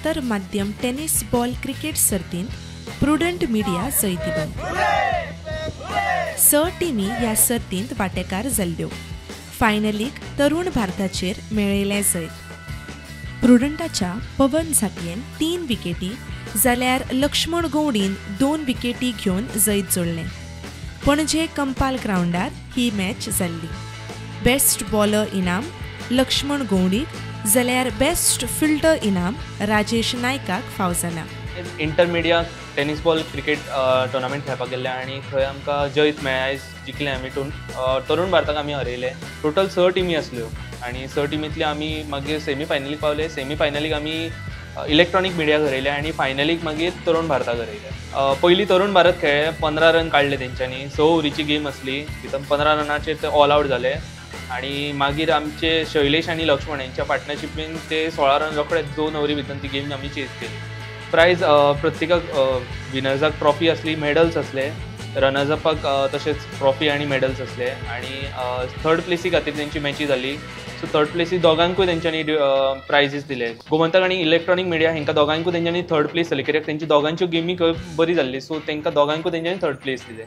आंतर माध्यम tennis ball cricket सर्तींत प्रुडंट मिडिया जैतिवंत. 6 टिमी ह्या सर्तींत वांटेकार जाल्ल्यो. फायनलीक तरुण भारताचेर मेळयलें जैत. प्रुडंटाच्या पवन झांटयेन 3 विकेटी जाल्यार लक्ष्मण गौडीन 2 विकेटी घेवन जैत जोडलें. पणजे कंपाल ग्रावंडार ही मॅच जाल्ली. बेस्ट बॉलर इनाम लक्ष्मण गौडीक जाल्यार बेस्ट फिल्डर इनाम राजेश नायकाक फाव जाला. Intermedia tennis ball cricket tournament खेळपाक गेल्ले आनी थंय आमकां जैत मेळ्ळें. आयज जिखले आमी. तरुण भारताक आमी हरयले. टोटल 6 टिमी आसल्यो आनी 6 टिमींतले आमी मागीर सेमी फायनलीक पावले. सेमी फायनलीक आमी इलेक्ट्रॉनीक मिडियाक हरयले आनी फायनलीक मागीर तरुण भारताक हरयले. पयलीं तरुण भारत खेळ्ळे, 15 रन काडले तेंच्यांनी. 6 ओवरीची गेम आसली, भितर 15 रनाचेर ते ऑल आवट जाले आनी मागीर आमचे शैलेश आनी लक्ष्मण हेंच्या पार्टनरशिपीन ते 16 रन रोखडे 2 ओवरी भितर ती गेम आमी चेज केली. प्रायज प्रत्येकाक विनर्साक ट्रॉफी आसली, मेडल्स आसले, रनर्स अपाक तशेंच ट्रॉफी आनी मेडल्स आसले आनी थर्ड प्लेसी खातीर तेंची मॅची जाली. सो थर्ड प्लेसी दोगांकूय तेंच्यांनी प्रायजीस दिले. गोमंतक आनी इलेक्ट्रॉनीक मिडिया हेंकां दोगांकूय तेंच्यांनी थर्ड प्लेस जाली, कित्याक तेंची दोगांच्यो गेमी बरी जाल्ली. सो तेंकां दोगांकूय तेंच्यांनी थर्ड प्लेस दिले.